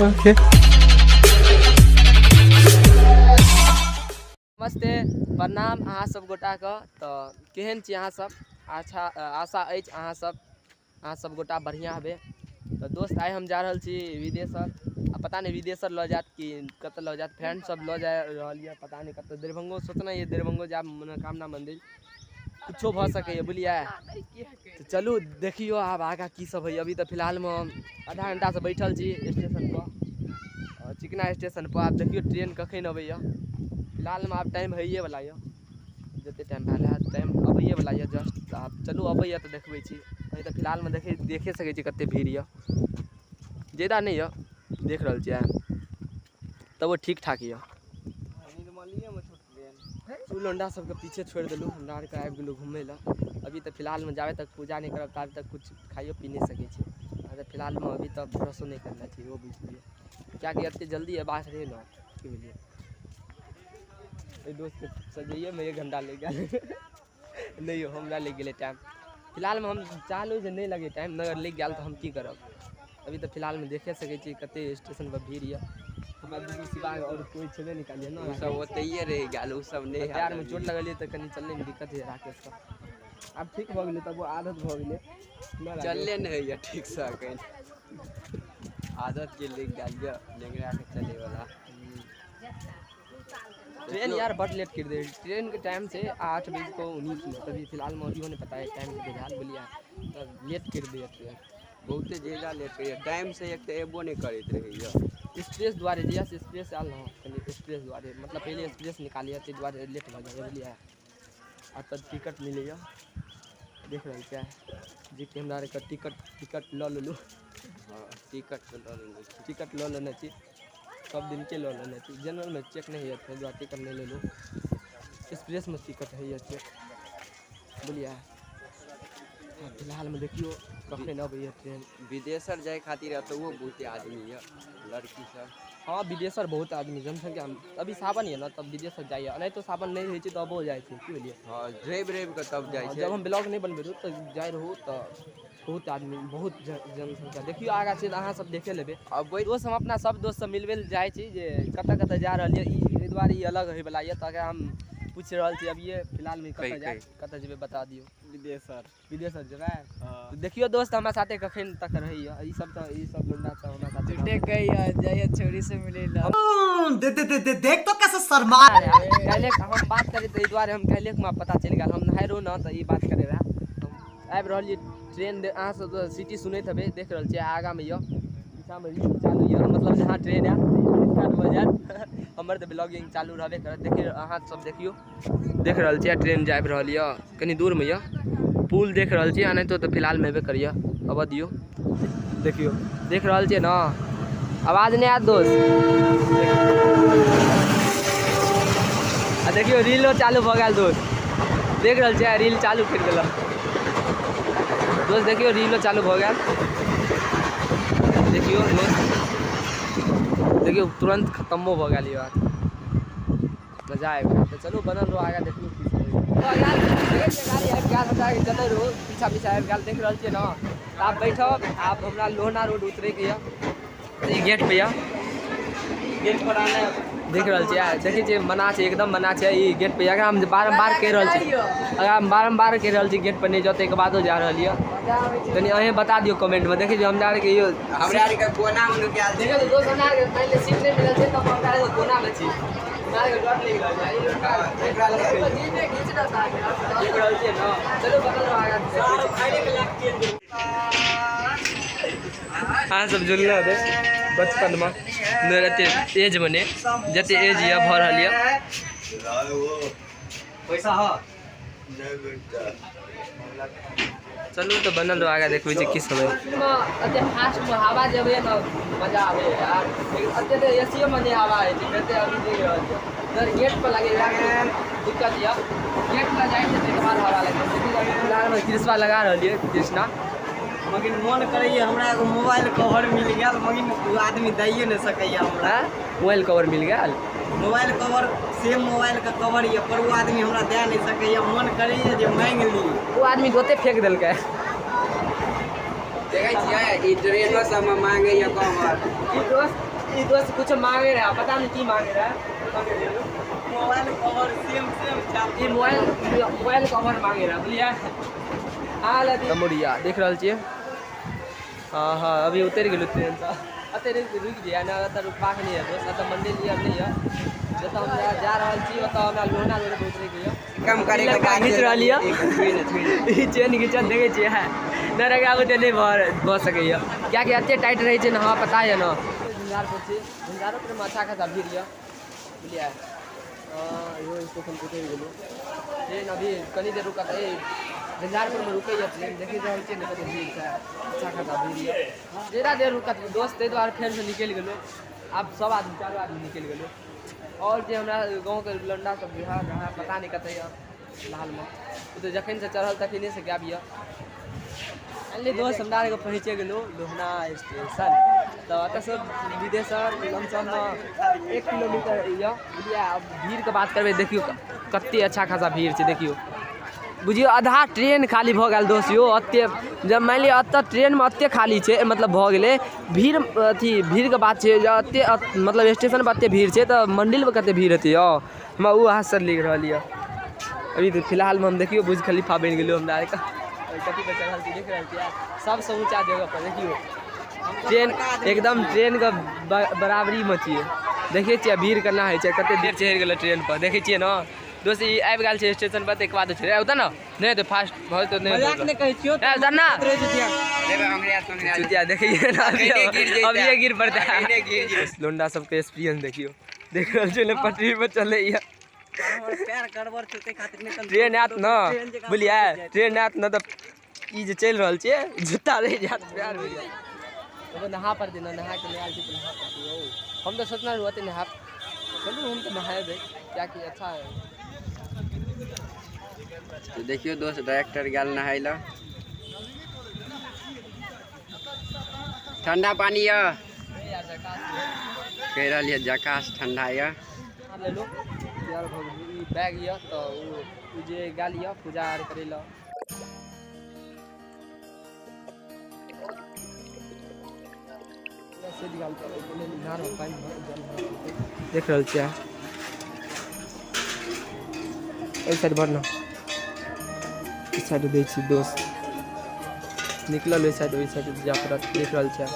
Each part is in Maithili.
ओके। नमस्ते, प्रणाम अहाँ सब गोटाके। तऽ केहन छी अहाँ सब? अच्छा, आशा अछि अहाँ सब गोटा बढ़िआँ हेबै। तऽ दोस्त, आइ हम जा रहल छी विदेशर, आ पता नहि विदेशर लऽ जायत कि कतऽ लऽ जायत। फ्रेंड सब लऽ जा रहल यऽ, पता नहि कतऽ। दरभंगो सोचने यऽ, दरभंगो जायब, मनोकामना मंदिर, कुछो भऽ सकैए, बुझलियै? तऽ चलू देखियौ आब आगाँ की सब होइए। अभी तऽ फिलहालमे आधा घण्टासँ बैठल छी स्टेशनपर, चिकना स्टेशनपर। आब देखियौ ट्रेन कखन अबैए। फिलहालमे आब टाइम होइएवला यऽ, जते टाइम भेल हैत, टाइम अबैएवला यऽ जस्ट। आब चलू अबैए तऽ देखबै छी। अभी तऽ फिलहालमे देखे सकै छी कते भीड़ यऽ, ज्यादा नहि यऽ, देख रहल छियै, तबो ठीक ठाक यऽ। ओ लौंडा सबके पीछे छोड़ि देलहुँ, हमरा आरके आबि गेलहुँ घुमै लए। अभी तऽ फिलहालमे जाबे तक पूजा नहि करब ताबे तक किछु खाइयो पी नहि सकै छी। तऽ फिलहालमे अभी तऽ ब्रशो नहि करने छी, इहो बुझि लियौ, किएकि एते जल्दी अयबाक रहै ने, की बुझलियै। एहि दोस्तके सजैएमे 1 घण्टा लागि गेल। नहि यौ, हमरा लागि गेलै टाइम। फिलहालमे हम चाहलहुँ जे नहि लगै टाइम, मगर लागि गेल तऽ हम की करब। अभी तऽ फिलहालमे देखे सकै छी कते स्टेशनपर भीड़ यऽ। हमरा दुनू सिवा आओर कोइ छेबे नहि करियै ने, ओ सब ओतहिए रहि गेल, ओ सब नहि आयल। पैरमे चोट लगलियै तऽ कनि चलैमे दिक्कत होइए राकेशके। आब ठीक भऽ गेलै, तब आदत भऽ गेलै। चलले नहि होइए ठीकसँ एखन, आदत जे लागि गेल यऽ लेंगड़ा के चलैवला। ट्रेन यार बड लेट कर दे। ट्रेन के टाइम से 8:19, तभी फिलहाल में इहो नहीं पता है टाइम के भेल, बोलिए तब लेट कर दिया ट्रेन। बहुते ज्यादा लेट करिए, टाइम से एक तऽ एबो नहि करैत रहैए। स्ट्रेस दुआरे, जहिया से स्ट्रेस आयल ने, कनि स्ट्रेस दुआरे, मतलब पहिले स्ट्रेस निकालिए, ताहि दुआरे लेट भऽ जाइए, बुझलियै। आ तब टिकट मिलैए, देख रहल छियै जे कि हमरा आरके टिकट लऽ लेलहुँ। हँ, टिकट तऽ लऽ लेने छी। टिकट लऽ लेने छी, सब दिनके लऽ लेने छी। जनरलमे चेक नहि होइए, ताहि दुआरे टिकट नहि लेलहुँ। एक्सप्रेसमे टिकट होइए चेक, बुझलियै। फिलहालमे देखियौ कखन अबैए ट्रेन। विदेशर जाय खातिर एतहुओ बहुते आदमी यऽ, लड़की सब। हँ, विदेशर बहुत आदमी, जनसंख्या। अभी सावन यऽ ने, तब विदेशर जाइए, नहि तऽ सावन नहि होइ छै तबो जाइ छै, की बुझलियै। हँ, रवि रवि कऽ तब जाइ छै। जब हम ब्लॉग नहि बनबै रहू तऽ जाइ रहू तऽ बहुत आदमी, बहुत जनसंख्या। देखियौ आगाँ छै तऽ अहाँ सब देखे लेबै। अबै दोस्त, हम अपना सब दोस्त सब मिलबै लए जाइ छी जे कतऽ कतऽ जा रहल यऽ। ई एहि दुआरे ई अलग होइवला यऽ, तऽ एकरा हम पूछि रहल छी अभिये फिलहालमे कतऽ जायब, कतऽ जेबै बता दियौ। विदेशर। विदेशर जेबै? देखियौ दोस्त हमरा साथे कखन तक रहैए ई सब, तऽ ई सब लोंडा सब हमरा साथे। झूठे कहिया जाइए छोरी से मिले ला। दे दे दे दे, देख तो कैसे शर्मा। काल्हि हम बात करी तऽ एहि दुआरे हम काल्हि हमरा पता चलि गेल, हम नहाय रहू ने तऽ ई बात करे रहए। आबि रहल छी ट्रेन, अहाँ सब तऽ सिटी सुनैत हेबै, देख रहल छियै आगाँमे यऽ, पीछामे रील चालू यऽ, मतलब जहाँ ट्रेन आयत स्टार्ट भऽ जायत। हमर तऽ ब्लॉगिंग चालू रहबे करत। देखियौ अहाँ सब, देखियौ, देख रहल छियै ट्रेन जे आबि रहल यऽ, कनि दूरमे यऽ पुल, देख रहल छियै। एनाहितो तऽ फिलहालमे हेबे करैए, अबऽ दियौ। देखियौ, देख रहल छियै ने? आवाज नहि आयत दोस्त? आ देखियौ रीलो चालू भऽ गेल दोस्त, देख रहल छियै, रील चालू करि देलक दोस्त। देखियौ रीलो चालू भऽ गेल। देखियौ दोस्त, देखियौ तुरन्त खतमो भऽ गेल। ई बात मजा आबि गेल। तऽ चलू बनल रहो, आगाँ देखियौ की सब होइए। भऽ गेल, देखै छियै गाड़ी आबि गेल, हमरा आरके चलै रहू, पीछा पीछा आबि गेल, देख रहल छियै ने। तऽ आब बैठब, आब हमरा लोहना रोड उतरैके यऽ, ई गेट पे यऽ, गेट पर आने देख रहल छियै। देखै छियै मना छै, एकदम मना छै। ई गेट पे एकरा हम बारम्बार कहि रहल छी, एकरा हम बारम्बार कहि रहल छी गेट पर नहि जाउ, ताहिके बादो जा रहल यऽ। कनि अहेँ बता दियौ कमेंटमे। देखै छियै हमरा आरके यौ, हमरा आरके कोनामे नुकायल छै। देखियौ दोस्त, हमरा आरके मानि लिअ सीट नहि मिलल छै, तब हमरा आरके कोनामे छी, हमरा आरके डर लागि रहल छै। देख रहल छियै ने? चलू बगल आगाँ। अहाँ सब जुड़ले हेबै बचपनमे, नहि एते एजमे नहि, जते एज यऽ भऽ रहल यऽ। पैसा ह चलू तऽ बनल रहो, आगाँ देखबै छी की सब है। एते फास्टमे हवा जे अबैए ने, मजा आबैए यार, लेकिन एते तऽ एसीओमे नहि हवा होइ छै जते अभी देख रहल छियै। इधर गेट पर लगै दिक्कत यऽ, गेट पर जाइ छै ताहिके बाद हवा लगै छै। फिलहालमे कृष्णा लगा रहल यऽ, कृष्णा। मगर मोन करैए हमरा एगो मोबाइल कवर मिल गेल, मगर ओ आदमी दैए नहि सकैए हमरा। मोबाइल कवर मिल गेल? मोबाइल कवर, सेम मोबाइलके कवर यऽ, पर ओ आदमी हमरा दए नहि सकैए। मोन करैए जे माँगि ली। ओ आदमी गोते फेक देलकै। देखै छियै ई ट्रेनो सब में मांगे या कवर। ई दोस्त कुछ मांगे रहा, पता नहीं की मांगे रहा। मोबाइल कवर सेम सेम ई मोबाइल कवर मांगे रहा, बुझलियै। तमुरिया देख रहल छियै। हाँ हाँ अभी उतरि गेलहुँ ट्रेनसँ। एते रुकि जाइए ना, एतऽ रुकबाक नहि यऽ दोस्त। एतऽ मंदिर यऽ नहि यऽ, जतऽ हम जा रहल छी ओतऽ हमरा लोहना रोड पर उतरैके यऽ। कम करे के लड़का घीच रहल यऽ, ई चेन घिचल देखै छियै, नहि रखा बुते नहि भऽ सकैए, किएकि एते टाइट रहै छै ने। हमरा पता यऽ ने। झंझारपुर छी, झंझारोपुरमे अच्छा खासा भीड़ यऽ, बुझलियै। इहो स्टेशन पर उतरि गेलहुँ। ट्रेन अभी कनी देर रुकत, झंझारपुरमे रुकैए ट्रेन। देखि रहल छियै ने कते भीड़ छै, अच्छा खासा भीड़ यऽ। ज्यादा देर रुकत दोस्त, ताहि दुआरे फेरसँ निकलि गेलहुँ। आब सब आदमी चारू आदमी निकलि गेलहुँ। और जे हमरा गाँवके लौंडा सब बिहार रहा पता नहीं कतऽ यऽ फिलहालमे, ओ तऽ जखनसँ चढ़ल तखनेसँ गायब यऽ। फाइनली दोस्त हमरा आरके पहुँचे गेलहुँ लोहना स्टेशन। तऽ एतऽसँ विदेशर लमसममे 1 किलोमीटर यऽ, बुझलियै। आब भीड़के बात करबै, देखियौ कते अच्छा खासा भीड़ छै। देखियौ बुझियौ आधा ट्रेन खाली भऽ गेल दोस्त यौ। एते जब मानि लिअ एतऽ ट्रेनमे एते खाली छै, मतलब भऽ गेलै भीड़। अथी भीड़के बात छै जे एते मतलब स्टेशन पर एते भीड़ छै तऽ मंडिलमे कते भीड़ हेतै यौ। हमरा ओ आश्चर्य लागि रहल यऽ। अभी तऽ फिलहालमे हम देखियौ बुर्ज खलीफा बनि गेलहुँ हमरा आरके। कथी पर चढ़ल छी देख रहल छियै, सबसँ ऊँचा जगह पर। देखियौ ट्रेन एकदम ट्रेनके बराबरीमे छियै। देखै छियै भीड़ केना होइ छै, कते देर चढ़ि गेलै ट्रेन पर, देखै छियै ने दोस्त। ई आबि गेल छै स्टेशन पर, ताहिके बाद छै उतर ने, नहि तऽ फास्ट भऽ जेतौ। नहि कहै छियौ ना चुतिया, देखिए ना अभिये गिर पड़ता है। लोंडा सबके एक्सपीरियंस देखियौ, देख रहल छियै ने पटरी पर चलैया। ट्रेन आयत न, बुझलियै, ट्रेन आयत न तऽ ई जे चलि रहल छियै जूता रहि जायत पैर में। नहा पड़तै ने, नहा के नहि आयल छी तऽ नहा पड़तै यौ। हम तऽ सोचने रहूँ ओते नहायब, चलू हम तऽ नहेबै किएकि अच्छा है। तो देखियो दोस्त डायरेक्टर गेल नहाय लए। ठंडा पानी यऽ कहि रहल यऽ, जकास ठंडा यऽ। बैग यऽ तऽ ओ जे गेल यऽ पूजा आर करै लए। देख रहल छियै एहि साइड भर न, इस साइड दै छी दोस्त निकलल, ओहि साइड जाय पड़त। देख रहल छियै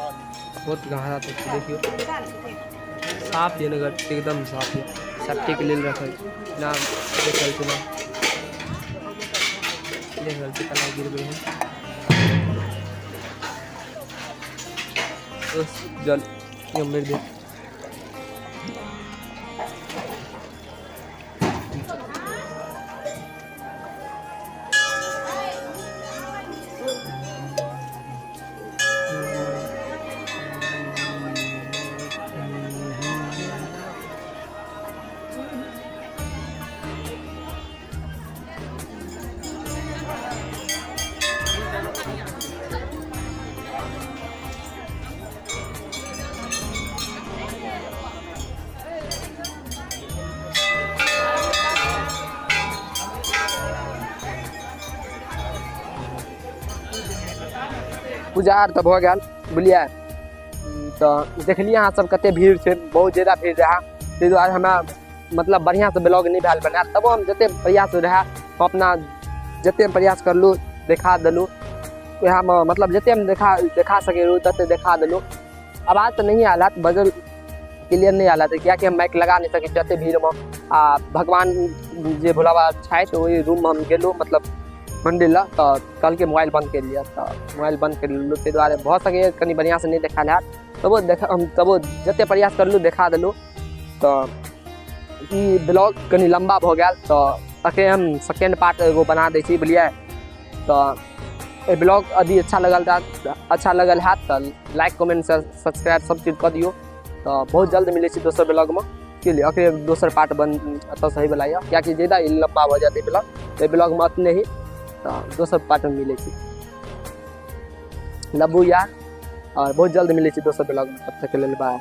बहुत गहरा तक छै, देखियौ साफ यऽ नगर, एकदम साफ यऽ, सेफ्टीके लेल रखल ना। देख रहल छी ना, देख रहल छी केना गिरबै है दोस्त। जल मेरे देख पूजा आर तऽ भऽ गेल, बुझलियै। तऽ देखलियै अहाँ सब कते भीड़ छै, बहुत ज्यादा भीड़ रहै, ताहि दुआरे हमरा मतलब बढ़िआँसँ ब्लॉग नहि भेल बनायल। तबो हम जते प्रयास रहै अपना जते प्रयास करलहुँ देखा देलहुँ, वएहमे मतलब जते हम देखा सकै रहूँ तते देखा देलहुँ। आवाज तऽ नहिए आयल हैत, बजल क्लियर नहि आयल हैत, किएकि हम माइक लगा नहि सकै छी एते भीड़मे। आ भगवान जे भोला बाबा छथि ओहि रूममे हम गेलहुँ मतलब मंदिर लग, तऽ कहलकै मोबाइल बंद करि लिअ, तऽ मोबाइल बंद करि लेलहुँ। ताहि दुआरे भऽ सकैए कनि बढ़िआँसँ नहि देखायल हैत, तबो हम तबो जते प्रयास करलहुँ देखा देलहुँ। तऽ ई ब्लॉग कनि लम्बा भऽ गेल, तऽ अखन हम सेकेंड पार्ट एगो बना दै छी, बुझलियै। तऽ एहि ब्लॉग यदि अच्छा लगल हैत तऽ लाइक कमेंट सब्सक्राइब सब चीज कऽ दियौ। तऽ बहुत जल्द मिलै छी दोसर ब्लॉगमे, की लिअ अखन दोसर पार्ट बन एतऽसँ होइवला यऽ, किएकि ज्यादा ई लम्बा भऽ जायत ई ब्लॉग, एहि ब्लॉगमे अतने ही। तऽ दोसर पार्टमे मिलै छी, लव you यार, और बहुत जल्द मिलै छी दोसर ब्लॉगमे। तब तक के लेल बाय।